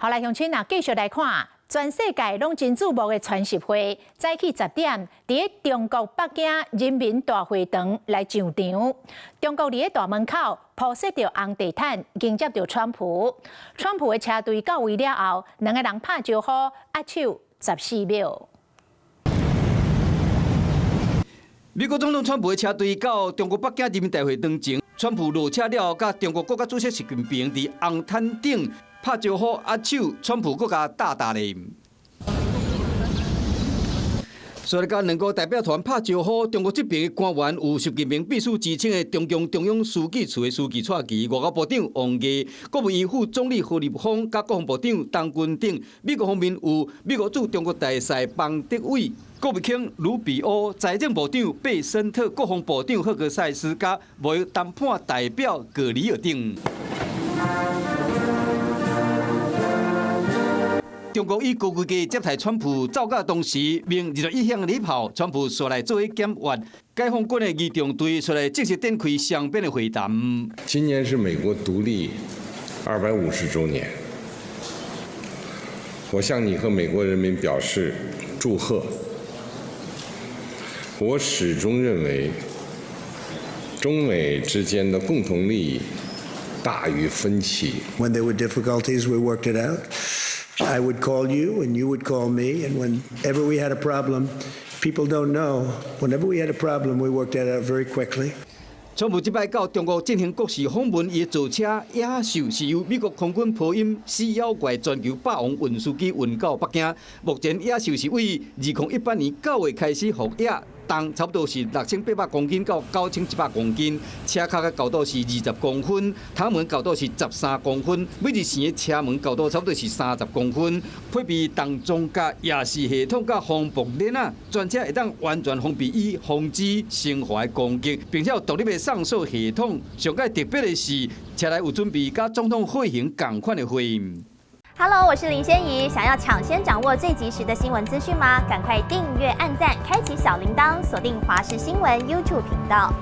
好來，鄉親啊，繼續來看，全世界攏真矚目的川習會，早起10點，佇中國北京人民大會堂來上場。中國佇咧大門口鋪設著紅地毯，迎接著川普。川普的車隊到位了後，兩个人拍招呼，握手14秒。美國總統川普的車隊到中國北京人民大會堂前，川普落車了後，佮中國國家主席習近平佇紅毯頂拍招呼握手，川普閣共搭搭咧。所以佮兩國代表團拍招呼，中國這邊的官員有習近平秘書之稱的中共中央書記處的書記蔡奇、外交部長王毅、國務院副總理何立峰、佮國防部長張軍等。美國方面有美國駐中國大使邦德偉、國務卿盧比歐、財政部長貝森特、國防部長赫格塞斯、佮貿易談判代表葛里爾等。中國以高規格接待川普，走到當時鳴21響禮炮，川普紲來做伙檢閱，解放軍的儀仗隊紲來正式展開雙邊的會談。今年是美國獨立250週年，我向你和美國人民表示祝賀。我始終認為，中美之間的共同利益大於分歧。 When there were difficulties, we worked it out. I would call you and you would call me, and whenever we had a problem, people don't know. Whenever we had a problem, we worked it out very quickly. 川普這擺到中國進行國事訪問，伊的座車野獸是由美國空軍波音 C 妖怪全球霸王運輸機運到北京。目前野獸是對2018年9月開始服役，重差不多是6800公斤到9100公斤，車殼的厚度是20公分，窗門厚度是13公分，每一層的車門厚度差不多是30公分，配備重裝甲夜視系統佮防爆鏈仔，全車會當完全封閉以防止生化的攻擊，並且有獨立的上鎖系統。上蓋特別的是，車內有準備佮總統血型仝款的血。 Hello，我是林仙怡。想要搶先掌握最及時的新聞資訊嗎？趕快訂閱、按讚、開啟小鈴鐺，鎖定華視新聞 YouTube 頻道。